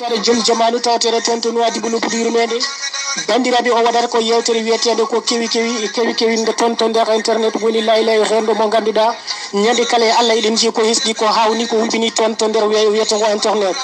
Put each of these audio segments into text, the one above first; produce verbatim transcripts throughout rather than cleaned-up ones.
Tare jom jamaanu tawtere toon to Nuwaadibu, nokku diiru meɗen. Banndiraaɓe, o waɗata ko yeewtere wiyeteende ko kewi kewi, kewi kewi nde toon to nder internet woni laylay renndo mo ngannduɗaa ñande kala e Allah eɗen njii ko hesɗi, ko hawni, ko hulɓini toon to nder wiye-, wiyeteengo internet.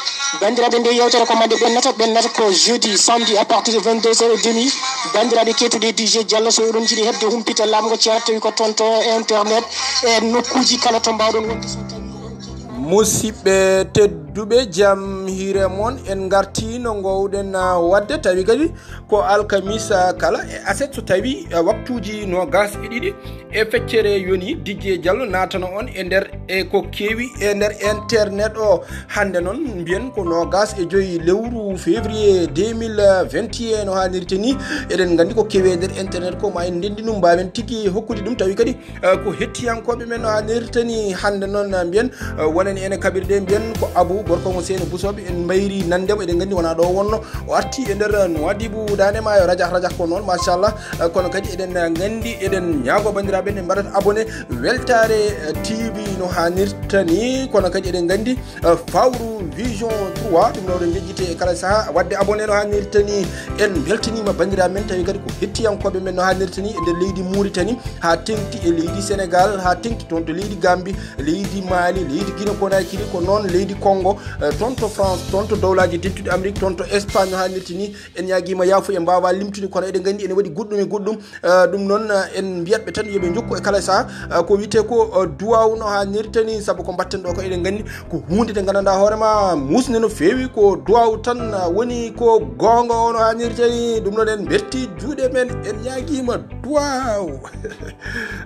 Banndiraaɓe, nde yeewtere ko maɓɓe ɓennata, ɓennata ko jeudi, samedi à partir de vingt-deux heures et demie. Banndiraaɓe keetuɗe D J Diallo, so oɗon njiɗi heɓde humpita laaɓngo ceerto tawi ko toon to internet e nokkuuji kala to mbaawɗon wonde so tawi on njiɗi. Musidɓe tedduɓe, jam hiire mon. En ngartii no ngoowɗen, ah, waɗde, tawi kadi ko alkamisa kala e aset, so tawi, ah, waktuuji noogaas e ɗiɗi e feccere yoni, D J Diallo naatana on e nder e ko kewi e nder internet o. Hannde noon mbiyen ko noogaas e joy lewru février deux mille vingt et un, no haanirta ni. Eɗen nganndi ko kewi e nder internet ko, ma en ndenndi ɗum, mbaawen tigi hokkude ɗum, tawi kadi eh, ko hettiyankooɓe men no haanirta ni. Hannde noon, eh, mbiyen, eh, wonen ene kaɓirɗe, mbiyen ko Abou, gorko mo Seyna Bousso, en mbayri nande mo, eɗen nganndi wonaa ɗo wonno, o arti e nder, eh, Nouadhibou, Daande Maayo, rajah, rajah ko noon, machallah. Eh, kono kadi eɗen, eh, nganndi, eɗen ñaago banndiraaɓe nde mbaɗata abonné Weltaare, eh, T V no haanirta ni, kono kadi eɗen nganndi, eh, Fawru Vision trois, ɗum ɗo oɗon njejjite e kala saha, waɗde abonné no haanirta ni. En mbeltaniima banndiraaɓe men, tawi kadi ko hettiyankooɓe men no haanirta ni e nder leydi Mauritanie, haa teŋti e leydi Sénégal, haa teŋti toon to leydi Gambie, leydi Mali, leydi Guinée Conakry, ko noon leydi Congo, eh, toon to France, toon to Dowlaaji Dentuɗi Amérique, toon to Espagne no haanirta ni. En ñaagiima yaafuya, en mbaawaa limtude, kono eɗen nganndi ene waɗi goɗɗum e goɗɗum. Eh, ɗum noon, eh, en mbiyat ɓe tan yo ɓe njokku e kala saha, eh, ko wiyetee ko, eh, duwaaw no haanirta ni, sabu ko mbaɗten ɗo ko eɗen nganndi ko huunde nde nganndanɗaa hoore ma muusnde no feewi, ko duwaaw tan, eh, woni ko goonga o no haanirta ni. Ɗum noon en mberti juuɗe men, en ñaagiima duwaaw.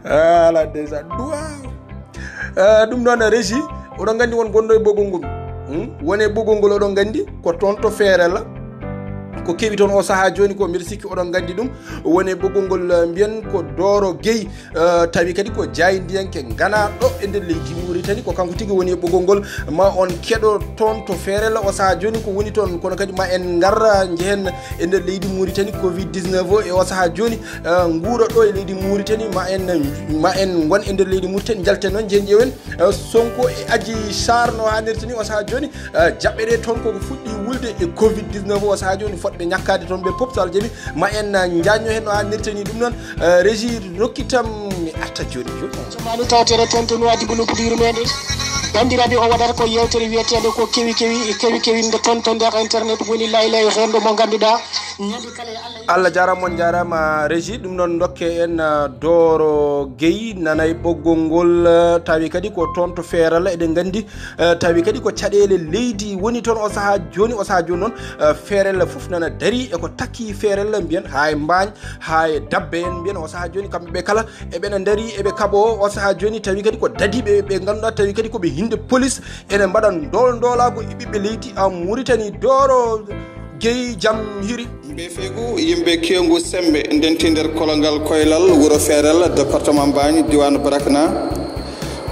Ala ndeysan, duwaaw. Eh, ɗum noon, Régie, oɗon nganndi won gonɗo e ɓoggol ngol. Hmm? Woni e ɓoggol ngol, oɗon nganndi ko toon to Feerel. Ko kewi toon o sahaa jooni ko, mbiɗa sikki oɗon nganndi ɗum. Woni e ɓoggol ngol, eh, mbiyen ko Dooro Guèye, eh, tawi kadi ko jaayndiyanke ganaaɗo e nder leydi Mauritanie, ko kanko tigi woni e ɓoggol ngol. Ma on keɗo toon to Feerel o sahaa jooni ko woni toon, kono kadi ma en ngar, eh, njehen e nder leydi Mauritanie, covid dix-neuf o e o sahaa jooni, eh, nguura ɗo e leydi Mauritanie, ma en, ma en ngon e nder leydi Mauritanie, njalten noon, njehen ƴeewen, eh, Sonko e Adji Sarr no haanirta ni o sahaa jooni, eh, jaɓɓere toon koko fuɗɗi wulde e covid dix-neuf o sahaa jooni, fotɓe ñakkaade toon ɓe pop, so Allah jaɓi, ma en, eh, njañño heen no haanirta ni. Ɗum noon, eh, Régie, rokkitam mi arta jooni jooni. Jamaanu tawtere toon to Nouadhibou, nokku diiru meɗen. Banndiraaɓe, o waɗata ko yeewtere wiyeteende ko kewi kewi, kewi kewi nde toon to nder internet woni laylay renndo mo ngannduɗaa ñande kala e Allah. Allah jaaraama, on njaaraama, Régie. Ɗum noon, ndokke en, ah, Dooro Guèye, nanay ɓoggol ngol, ah, tawi kadi ko toon to Feerel, eɗen nganndi, ah, tawi kadi ko caɗeele leydi woni toon o sahaa jooni, o sahaa jooni noon, ah, Feerel fof nana darii e ko takki Feerel, mbiyen haa e Mbaañ, haa e Dabbe en, mbiyen o sahaa jooni kamɓe ɓe kala eɓena ndarii, eɓe kaɓoo o sahaa jooni, tawi kadi ko dadiiɓe ɓe ngannduɗaa, tawi kadi ko ɓe hinnde police, ene mbaɗa ndool ndoolaagu e ɓiɓɓe leydi, ah, Mauritanie. Dooro Guèye, jam hiiri. Mbeefeegu yimɓe keewngu semmbe ndentii nder kolongal Koylal wuro Feerel, département Mbaañ, diiwaan Barakna,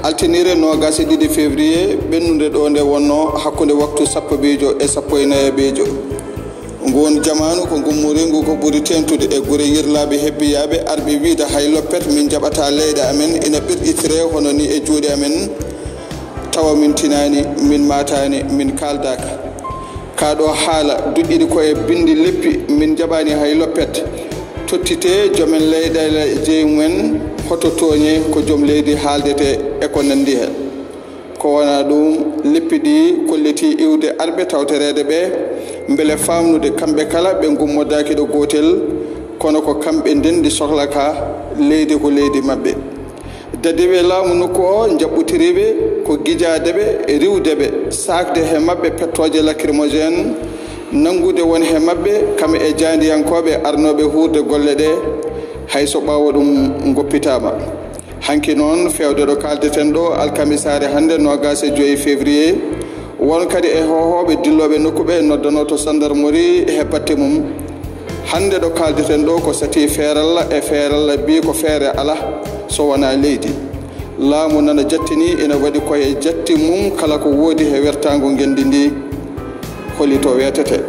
altiniire noogaas e ɗiɗi février ɓennunde ɗo nde wonnoo hakkunde waktu sappo ɓiijo e sappo e nayaɓiijo. Nguun jamaanu ko ngummoriingu ko ɓuri teeŋtude e gure yirlaaɓe hebbiyaaɓe arɓe wiyde hay loppet min njaɓataa leyɗe amen ina ɓirƴitiree hono nii e juuɗe amen, tawa min tinaani, min maataani, min kaaldaaka. Kaa ɗoo haala duƴƴiɗi ko e binndi leppi, min njaɓaani hay loppet. Tottitee joomen leyɗeele jeyi mumen, hoto tooñe, ko joom leydi haaldetee e ko nanndi heen. Ko wonaa ɗuum, leppi ɗi kollitii iwde arɓe tawtoreede ɓee, mbele faamnude kamɓe kala ɓe ngummodaaki ɗo gootel, kono ko kamɓe ndenndi sohla ka, leydi ko leydi maɓɓe. Dadiiɓe laamu nokku o njaɓɓotirii ɓe ko gijaade ɓe, riiwde ɓe, saakde he maɓɓe pettooje lacrymogène, nanngude won he maɓɓe kam e jaandiyankooɓe arnooɓe huurde golle ɗee, hay so ɓaawo ɗum ngoppitaama. Hanki noon, feewde ɗo kaaldeten ɗo, alkamisaare hannde, noogaas e joy février, won kadi e hoohooɓe dillooɓe nokku ɓe noddanoo to sandarmori he batte mum. Hannde ɗo kaaldeten ɗo ko sati Feerel e Feerel mbii ko feere alaa so wonaa leydi. Laamu nana jattini ina waɗi koye jatti mum kala ko woodi he wertaango ngenndi ndi, holi to weetete.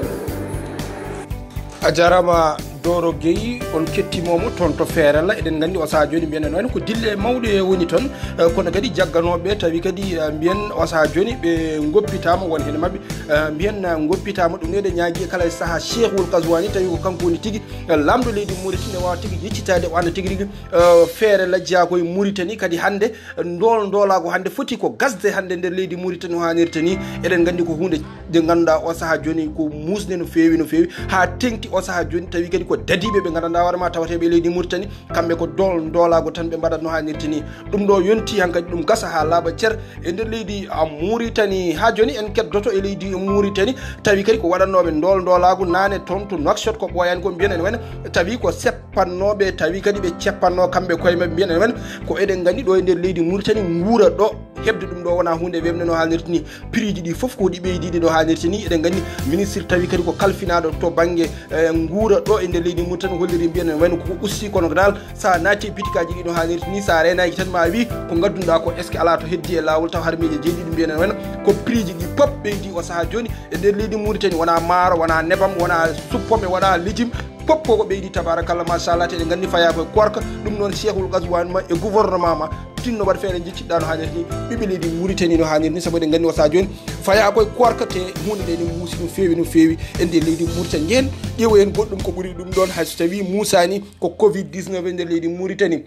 A jarama Doro Gueye, on kettimomo toon to Feerella. Eɗen nganndi o saha joni mbiyen en wayno ko dille mawɗe woni toon, eh, kono kadi jagganoɓe tawi kadi eh, mbiyen o saha joni ɓe goppitama, won hene mabɓe eh, mbiyen eh, goppitama. Ɗum ne eɗen ñaagui kala e saaha Cheikhul Gazouani tawi ko kanko woni tigui eh, lamɗo leydi Mauritanie, wawa tigui yeccitade o anda tigui rigui eh, feere lajjiyakoye Mauritanie kadi hande ndol ndolago hande foti ko gasde hande nder leydi Mauritanie o hanirta ni. Eɗen gandi ko hunde nde ganduɗa o saaha joni ko musde no fewi no fewi ha tengti o saaha joni tawi kadi ko dadiɓe ɓe gandanɗa hoorema tawateɓe e leydi Mauritanie, kamɓe ko dol ndolago tan ɓe mbaɗat no hanirta ni. Ɗum ɗo yonti hankadi ɗum gasa ha laaɓa cer e nder leydi Mauritanie. Ha joni en keddoto e leydi Mauritanie tawi kadi ko waɗannoɓe ndol ndolago nane toon to Nouakchott ko ɓooyani ko mbiyen en wena tawi ko seppannoɓe tawi kadi ɓe ceppanno kamɓe koye mabɓe mbiyen en wena ko eɗen gandi ɗo e nder leydi Mauritanie nguura ɗo. Hebde ɗum ɗo wona hunde wemde no haalirta ni. Prix ji ɗi fof ko ɗi ɓeydiɗi no haalirta ni. Eɗen gandi ministre tawi kadi ko kalfinaɗo to banggue eh, nguura ɗo e nder leydi Mauritanie holliri mbiyen en wayno koko usti kono dal sa naati e bitikaji ɗi no haalirta ni sa renaki tan ma wi ko gadduɗa ko est ce que ala to heddi e lawol taw har miijo jeeɗiɗi mbiyen en wayno ko prix ji ɗi pop ɓeydi o saaha joni e nder leydi Mauritanie wona maaro wona nebam wona suppome wona lijim. Pop koko ɓeydi tabarakallah machallah te eɗen gandi faya koye korka. Ɗum noon cheikhul gaswani ma e gouvernement ma tinno waɗ feere jicciɗɗa no haalirta ni. Ɓiɓɓe leydi Mauritanie no haalirta ni saabu eɗen gandi o saaha joni faya koye korka te hunde nde ne muusi no fewi no fewi e nde leydi Mauritanie yen ƴeewa hen goɗɗum ko ɓuuri ɗum ɗon hay so tawi muusani ko covid dix-neuf e nder leydi Mauritanie.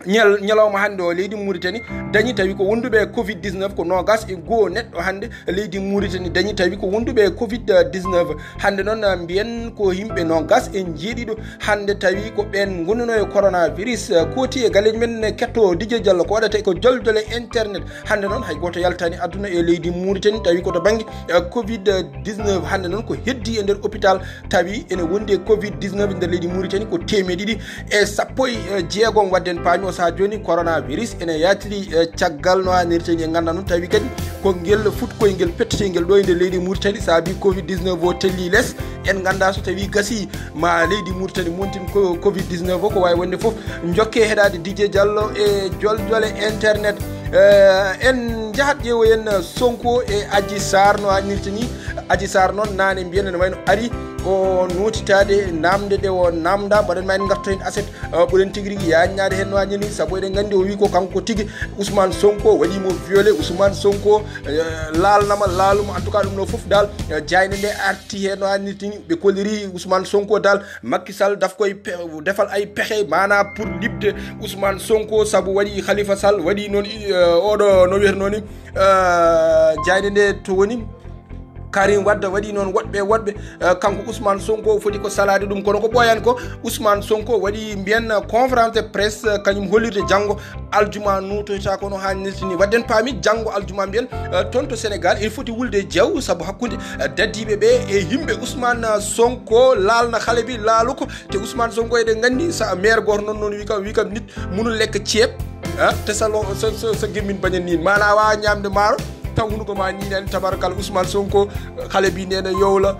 Ñal ñalawma hannde o leydi Mauritanie dañi tawi ko wonduɓe covid dix-neuf ko nogas e goo neɗɗo hannde leydi Mauritanie dañi tawi ko wonduɓe covid dix-neuf. Hannde noon mbiyen ko yimɓe nogas e jeeɗiɗo hannde tawi ko ɓen ngonduno e coronavirus. Kooti e galleji men ketto Didier Diallo ko waɗata ko joljole internet. Hannde noon hay gooto yaltani aduna e leydi Mauritanie tawi ko to banggue covid dix-neuf. Hannde noon ko heddi e nder hôpital tawi ene wondi e covid dix-neuf e nder leydi Mauritanie ko temeɗe ɗiɗi e sappo e jeegom. Wadden paami o saaha joni coronavirus ene yatiri caggal no haalirta ni e ganda noon tawi kadi ko ngel fuɗkoyngel petteteygel ɗo e nder leydi Mauritanie saabi covid dix-neuf o telli less. En ganda so tawi gasi ma leydi Mauritanie montin ko covid dix-neuf o ko wawi wonde foof. Jokke heɗade Didier Diallo e joljole internet. Eh, en jahat ƴeewoyen Sonko e Adji Sarr no haalirta ni. Adji Sarr noon nane mbiyen ene wayno ari o notitade namde ɗe o namda mbaɗen ma en garto hen aset. Eh, ɓuren tigi rigui yaññade hen no haalirta ni saabu eɗen gandi o wi ko kanko tigi Ousmane Sonko waɗimo violé. Ousmane Sonko eh, laalnama laaluma en tout cas ɗum ɗo foof dal eh, jayde nde arti hen no haalirta ni. Ɓe kolliri Ousmane Sonko dal Macky Sall daf koye defal ay pexe mana pour liɓde Ousmane Sonko saabu waɗi Khalifa Sall waɗi noon eh, oɗo no wiyata nooni eh, jayde nde to woni Karim Wade waɗi noon woɗɓe woɗɓe eh, kanko Ousmane Sonko foti ko salade ɗum kono ko ɓooyani ko Ousmane Sonko waɗi mbiyen conférence de presse eh, kañum hollirde janngo aljuma notoyta kono hannirta ni wadden paami janngo aljuma mbiyen eh, toon to Sénégal il foti wulde jeew saabu hakkude eh, dadiɓe ɓe e yimɓe Ousmane eh, Sonko laalna halebi laaluko. Te Ousmane Sonko eɗen gandi sa maire goto noon noon wi kam wi kam nit munul lekka ceeb ah, te sa lo sa, sa, sa gemmin baña nin mana wawa ñamde maaro taw hunuko ma ñiñani tabarakal Ousmane Sonko halebi nene yowla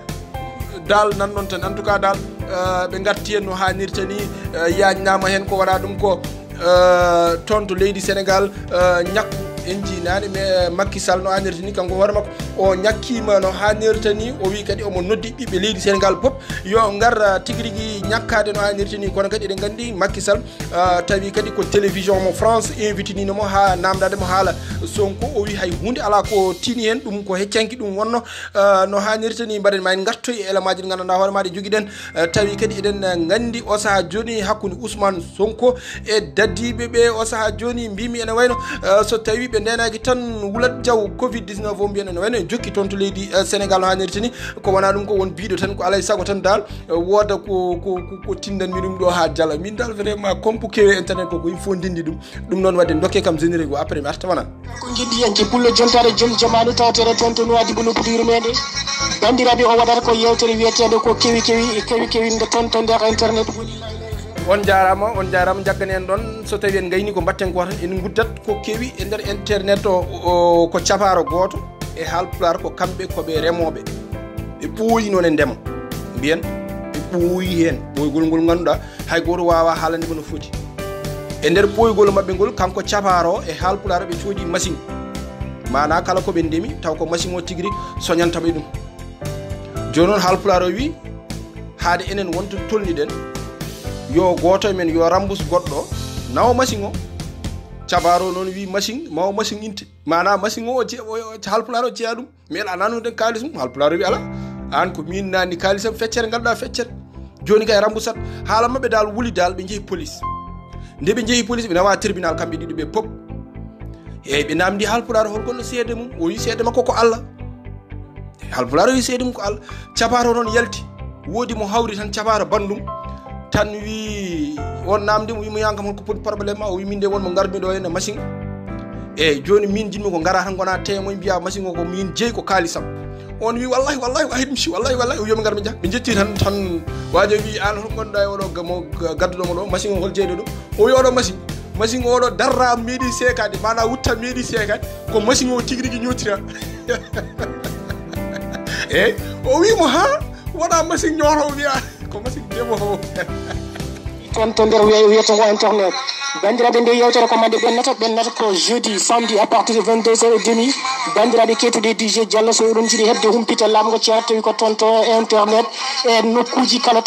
dal nan noon tan en tout cas dal eh, ɓe gatti hen no haalirta ni. Eh, yañnama hen ko waɗa ɗum ko eh, toon to leydi Sénégal eh, ñakku en jinani mais Macky Sall no haalirta ni kanko hoore makko o ñakkima no haalirta ni o wi kadi omo noddi ɓiɓɓe leydi Sénégal pop yo ngar eh, tigi rigui ñakkade no haalirta ni kono kadi eɗen gandi Macky Sall eh, tawi kadi ko télévision mo France invitinino mo ha namdade mo haala Sonko o wi hay hunde ala ko tini hen ɗum ko heccanki ɗum wonno eh, no haalirta ni mbaɗen ma en gartoy e élément ji ɗi gandanɗa hoore maɗa joguiɗen. Eh, tawi kadi eɗen eh, gandi o saaha joni hakkude Ousmane Sonko e dadiɓe ɓe o saaha joni mbimi ene wayno eh, so tawi ɓe ndenaki tan wulat jaw covid dix-neuf o mbiyen ene wayno e jokki toon to leydi eh, Sénégal no haalirta ni. Ko wona ɗum ko won biɗo tan ko alay saago tan dal eh, wooda ko ko ko tindanmi ɗum ɗo ha jala min dal vraiment compo kewe internet ko ko yimɓe fof ndindi ɗum. Ɗum noon wadde dokke kam générique o après mi arta wona. Ko njiɗɗiyanke pullo jontaare jom jamaanu tawtere toon to Nuwaadibu nokkudu yurmeende. Banndiraaɓe, o waɗata ko yeewtere wiyeteende ko kewi kewi e kewi kewi nde toon to nder internet woni. On jaaraama, on jaaraama. Njaggani en ɗoon, so tawii en ngayni ko mbaɗten ko tan, en nguddat ko kewi e nder internet o, o, ko capaaro gooto e Haalpulaar, ko kamɓe ko ɓe remooɓe. Ɓe ɓooyi noon e ndema. Mbiyen ɓe ɓooyi heen, ɓooygol ngol ngannduɗaa hay gooto waawaa haalande mo no foti. E nder ɓooygol maɓɓe ngol, kanko cabaaro e haalpulaar ɓe coodi machine, maanaa kala ko ɓe ndemi taw ko machine o tigi rigi soñanta ɓe ɗum. Jooni noon haalpulaar o wii, haade enen wonto tolniɗen, yo gooto e men yo rambus goɗɗo nawa machine o. Cabaaro noon wii machine, mawa machine inte, maanaa machine o, o je-, o, o, haalpulaar o jeyaa ɗum. Mi ala nanu den kaalis mum, haalpulaar o wi ala. Aan ko min naani kaalisam feccere, ngalɗa feccere. Jooni kay rambusat. Haala maɓɓe daal wuli daal, ɓe njehi police. Nde ɓe njehi police, ɓe nawa tribunal kamɓe ɗiɗo ɓe pop. Eyi, ɓe namdi haalpulaar hol gonno seede mum, o wi seede makko ko Allah. Haalpulaar o wi seede mum ko Allah. Cabaaro noon yalti. Woodi mo hawri tan cabaaro banndum. Tan wi on namdi mo, wi mo yankam hol ko poti problème ma, o wi min de won mo ngarmi ɗo ene machine. Eyi, jooni min jinmi ko ngara tan ngona témoin mbiya machine o ko min jeeyi ko kaalisam. On wi wallahi, wallahi, wallahi ɗum si, wallahi, wallahi, o wiyomi ngar mi jah. Ɓe jetti tan, tan waajo wi an hol gonɗa e oɗo ga-, mo ga-, gadduɗo mo ɗo, machine o hol jeyɗo ɗum? O wi oɗo machine, machine oɗo darra meeɗi seekade, maanaa wutta meeɗi seekade, ko machine o tigi rigi ñootira. Eyi, o wi mo ha wona machine ñooto o wiya ko machine demo o. Toon to nder wiye wiyetego internet. Bandiraɓe, nde yewtere ko mande ɓennata ɓennata ko jeudi samedi à partir de vingt-deux heures et demie. Bandiraɓe keetuɗe D J Diallo, so oɗon jiɗi heɓde humpita lamgo ceerto tawi ko toon to internet e nokkuji kala.